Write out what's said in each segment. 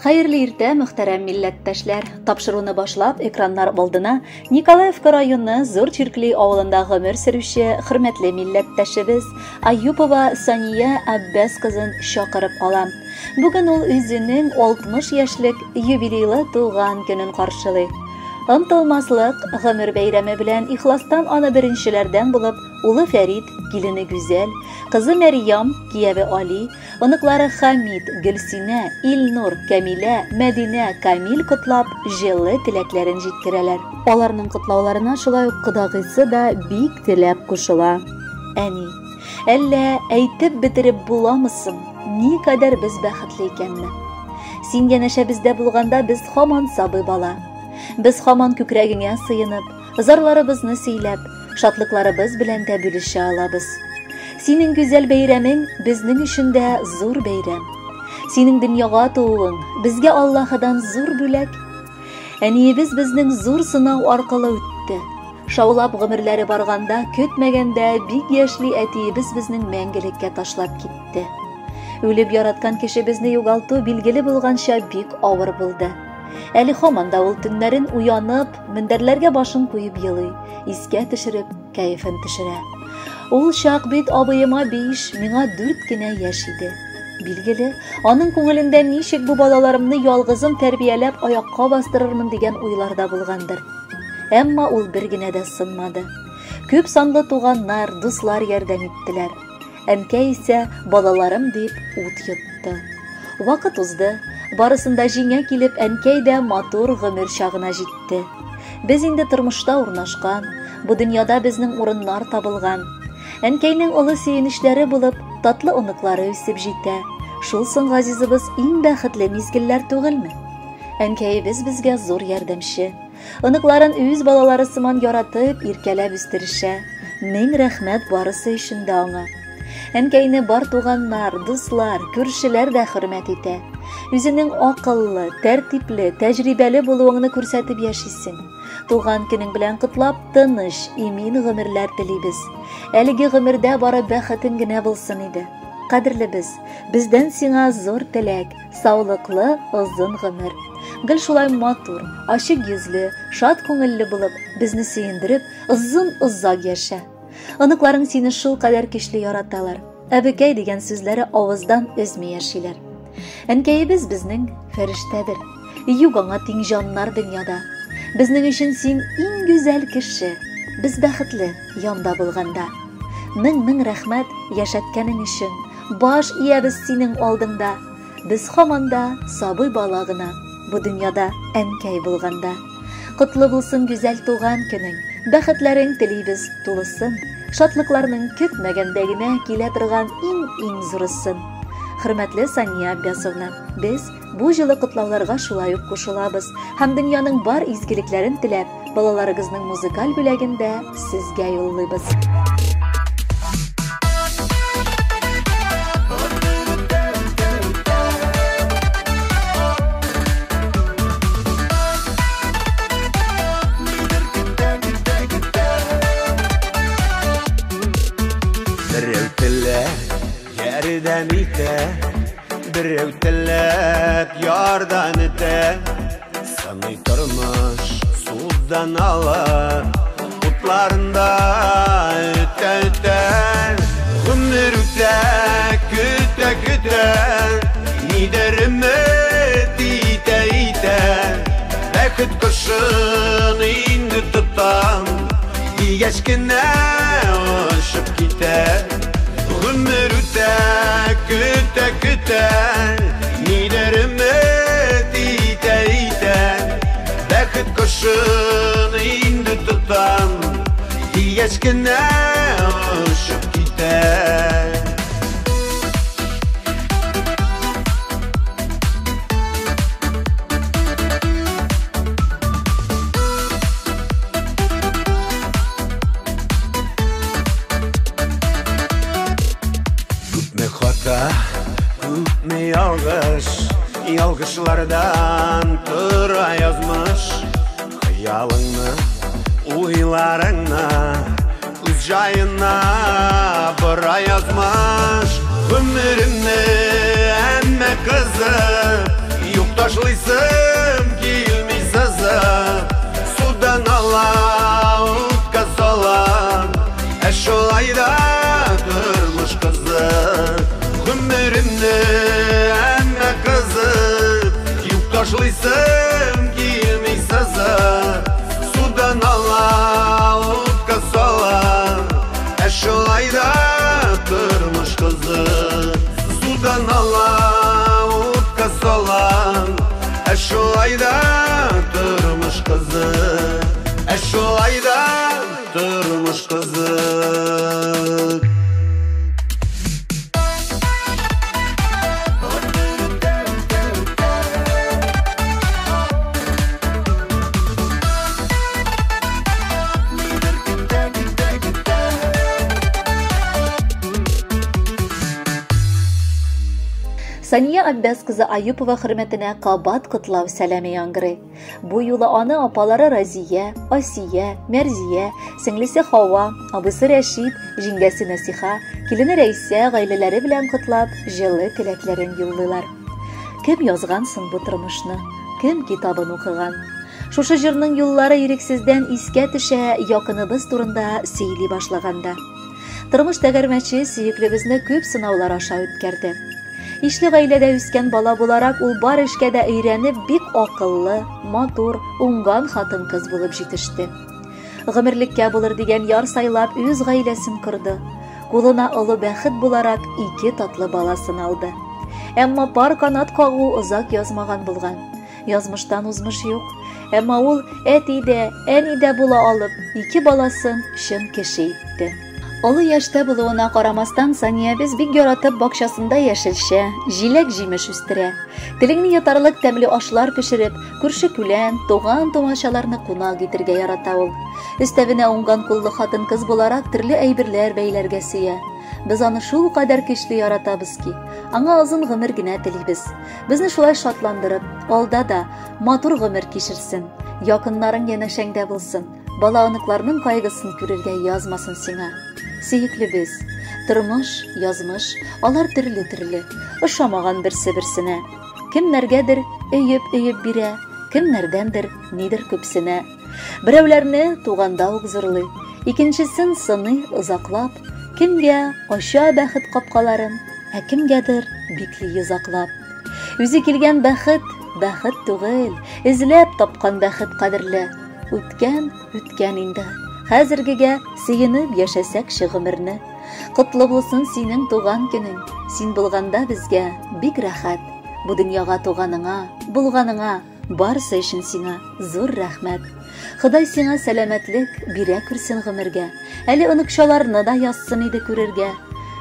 Хәерле иртә, мөхтәрәм милләттәшләр! Тапшыруны башлап, экраннар алдына Николаевка районы Зур Чиркли авылында гомер сөрүче хөрмәтле милләттәшебез Аюпова Сания Аббас кызын чакырып алам. Бүген ул үзенең 60 яшьлек юбилейлы туган көнен каршылый. Онтылмаслык гомер бәйрәме белән ихластан аны беренчеләрдән булып улы Фәрит, килене Гүзәл, кызы Мәрьям, кияве Али, Оныклары Хамит, Гөлсинә, Илнур, Кәмилә, Мәдинә, Камил котлап, җылы теләкләрен җиткерәләр. Аларның котлауларына шулай ук кодагыйсы да бик теләп кушыла. Әни, әллә әйтеп бетереп буламы соң, никадәр без бәхетле икәнне? Син янәшәбездә булганда без һаман сабый бала. Без һаман күкрәгеңә сыенып, Зарларыбызны сөйләп, шатлыкларыбыз белән дә бүлешә алабыз. Синең гүзәл бәйрәмең безнең өчен дә зур бәйрәм. Синең дөньяга тууың безгә Аллаһыдан зур бүләк. Әниебез безнең зур сынау аркылы үтте. Шаулап гомерләре барганда, көтмәгәндә бик яшьли әтиебез безнең мәңгелеккә ташлап китте. Үлеп яраткан кешебезне югалту билгеле булганча бик авыр булды. Әле һаман да ул төннәрен уянып, мендәрләргә башын куеп елый, искә төшереп, кәефен төшерә. Ул чак бит абыема 5, миңа 4 кенә яшь иде. Билгеле, аның күңелендә ничек бу балаларымны ялгызым тәрбияләп аякка бастырырмын дигән уйлар да булгандыр. Әмма ул бер генә дә сынмады. Күп санлы туганнар, дуслар ярдәм иттеләр. Әнкәй исә балаларым дип ут йотты. Вакыт узды, барысын да җиңә килеп, әнкәй дә матур гомер чагына җитте. Без инде тормышта урнашкан, бу дөньяда безнең урыннар табылган. Әнкәйнең олы сөенечләре булып, татлы оныклары үсеп җитә. Шул соң газизыбыз иң бәхетле мизгелләр түгелме? Әнкәебез безгә зур ярдәмче. Оныкларын үз балалары сыман яратып, иркәләп үстерешә. Мең рәхмәт барысы өчен дә аңа. Әнкәйне бар туганнар, дуслар, күршеләр дә хөрмәт итә. Үзенең акыллы, тәртипле, тәҗрибәле булуыңны күрсәтеп яшисең. Туган көнең белән котлап, тыныч, имин гомерләр телибез. Әлеге гомердә бары бәхетең генә булсын иде. Кадерлебез, бездән сиңа зур теләк, саулыклы, озын гомер. Гел шулай матур, ачык йөзле, шат күңелле булып, безне сөендереп, озын-озак яшә. Оныкларың сине шул кадәр көчле яраталар. Әбекәй дигән сүзләре авыздан өзми яшиләр. Әнкәебез безнең фәрештәдер. Юк аңа тиң җаннар дөньяда. Безнең өчен син иң гүзәл кеше. Без бәхетле янда булганда. Мең-мең рәхмәт яшәткәнең өчен. Баш иябез синең алдыңда. Без һаман да сабый бала гына, бу дөньяда әнкәй булганда. Котлы булсын гүзәл туган көнең, бәхетләрең телибез тулысын, шатлыкларның көтмәгәндә генә килә торган иң-иң зурысын. Хөрмәтле Сания Аббясовна, без бу җылы котлауларга шулай ук кушылабыз һәм дөньяның бар изгелекләрен теләп, балаларыгызның музыкаль бүләген дә сезгә юллыйбыз. Берәү теләп ярдәм итә, берәү теләп ярдәм итә. Сыный тормыш судан ала, утларында өтә-өтә. Гомер үтә, көтә-көтә, нидер өмет итә-итә. Бәхет кошын инде тотам, дигәч кенә очып китә. Гомер үтә, көтә-көтә, нидер өмет итә-итә. Бәхет кошын инде тотам, дигәч кенә очып китә. Күпме хата, күпме ялгыш, ялгышлардан тора язмыш. Хыялыңны, уйларыңны үз җаена бора язмыш. Гомеремне әмма кызып, юк ташлап Тормышка салам. Ә шулай да тормыш кызык, ә шулай да тормыш кызык. Сания Аббас кызы Аюпова хөрмәтенә кабат котлау сәламе яңгырый. Бу юлы аны апалары Разия, Асия, Мәрзия, сеңлесе Хава, абыйсы Рәшид, җиңгәсе Насиха, килене Рәйсә гаиләләре белән котлап, җылы теләкләрен юллыйлар. Кем язган соң бу тормышны? Кем китабын укыган? Шушы җырның юллары ирексездән искә төшә, якыныбыз турында сөйли башлаганда. Тормыш тәгәрмәче сөеклебезне күп сынаулар аша үткәрде. Ишле гаиләдә үскән бала буларак ул бар эшкә дә өйрәнеп, бик акыллы, матур, уңган хатын-кыз булып җитеште. Гомерлеккә булыр дигән яр сайлап үз гаиләсен корды. Кулына олы бәхет буларак ике татлы баласын алды. Әмма пар канат кагу озак язмаган булган. Язмыштан узмыш юк. Әмма ул әти дә, әни дә була алып, ике баласын чын кеше итте. Олы яшьтә булуына карамастан, Саниябез бик яратып бакчасында яшелчә, җиләк-җимеш үстерә. Телеңне йотарлык тәмле ашлар пешереп, күрше-күлән, туган-тумачаларны кунак итергә ярата ул. Өстәвенә уңган куллы хатын-кыз буларак төрле әйберләр бәйләргә сөя. Без аны шул кадәр көчле яратабыз ки, аңа озын гомер генә телибез. Безне шулай шатландырып, алда да матур гомер кичерсен, якыннарың янәшәңдә булсын, бала оныкларның кайгысын күрергә язмасын сиңа. Сөеклебез, тормыш, язмыш, алар төрле-төрле, ошамаган берсе-берсенә. Кемнәргәдер өеп-өеп бирә, кемнәрдәндер нидер күпсенә. Берәүләрне туганда ук зурлый, икенчесен сыный озаклап, кемгә ача бәхет капкаларын, ә кемгәдер бикли йозаклап. Үзе килгән бәхет, бәхет түгел, эзләп тапкан бәхет кадерле. Үткән, үткән инде. Хәзергегә сөенеп яшәсәкче гомерне. Котлы булсын синең туган көнең. Син булганда безгә бик рәхәт. Бу дөньяга туганыңа, булганыңа, барысы өчен сиңа зур рәхмәт. Ходай сиңа сәламәтлек бирә күрсен гомергә. Әле оныкчаларны да язсын иде күрергә.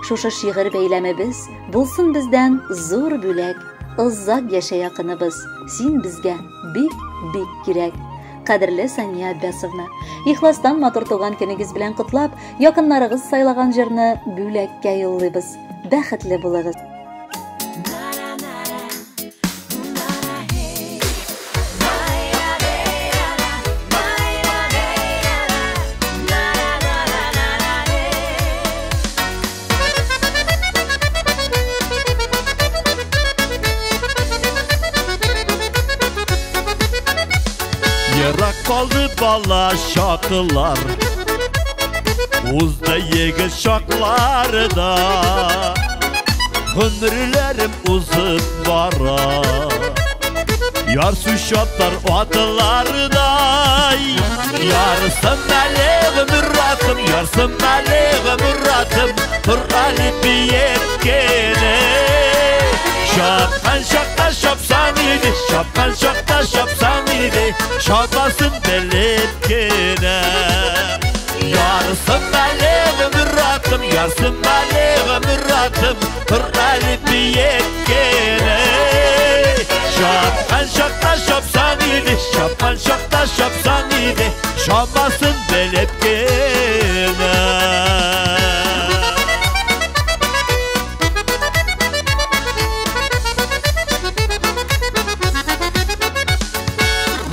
Шушы шигырь бәйләмебез булсын бездән зур бүләк. Озак яшә якыныбыз, син безгә бик-бик кирәк. Кадерле Сания Аббасовна, ихластан матур туган көнегез белән котлап, якыннарыгыз сайлаган җырны бүләккә юллыйбыз. Бәхетле булыгыз. Ерак калды бала чаклар, узды егет чакларда, гомерләрем узып бара, ярсу чаптар атлардай. Ярсым әле гомер атым, ярсым әле гомер атым, тор әле биеткене. Чапкан чакта чапсаң иде, чапкан чакта чапсаң иде, чапасын белеп кенә. Ярсым әле гомер атым, ярсым әле гомер атым, тор әле биеткене. Чапкан чакта чапсаң иде, чапкан чакта чапсаң иде, чапасын белеп кенә.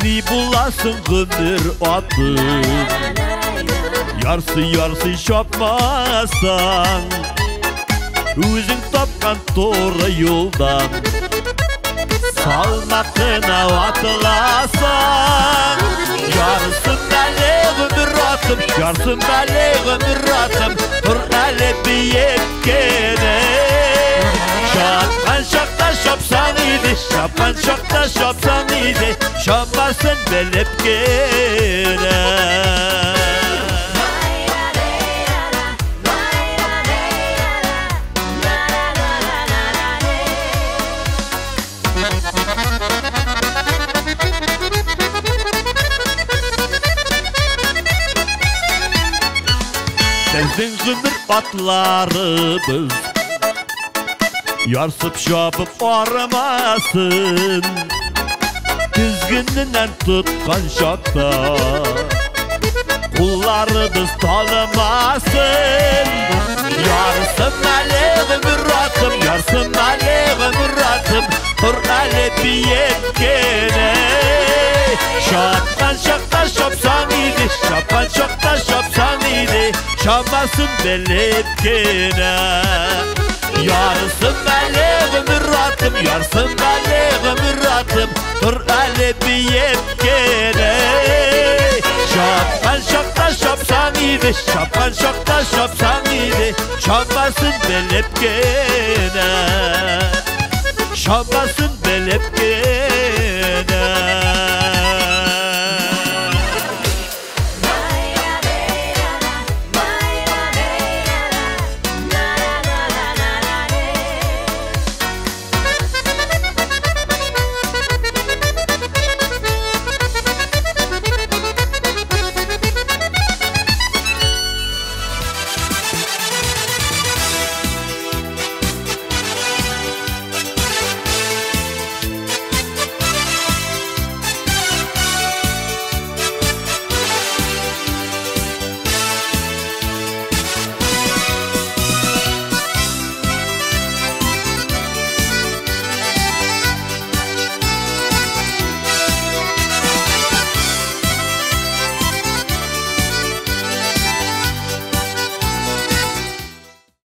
Ни буласың гомер атым, ярсы-ярсы чапмасаң, үзең тапкан туры юлдан салмак кына атыласың. Ярсым әле гомер атым, ярсым әле гомер атым, тор әле биеткене. Чапкан чакта чапсаң иде, чапкан чакта чапсаң иде, чапасын белеп кенә. Атларыбыз ярсып чабып арымасын, тизгененнән тоткан чакта кулларыбыз талымасын. Ярсын әле гомер атым, ярсын әле гомер атым, тор әле биеп кенә. Чапкан чакта чапсаң иде, чапкан чакта чапсаң иде, чамасын белеп кенә. Ярсын әле гомер атым, ярсын әле гомер атым, тор әле биеп кенә. Чапкан чакта чапсаң иде, чапкан чакта чапсаң иде, чамасын белеп кенә. Чамасын белеп кенә.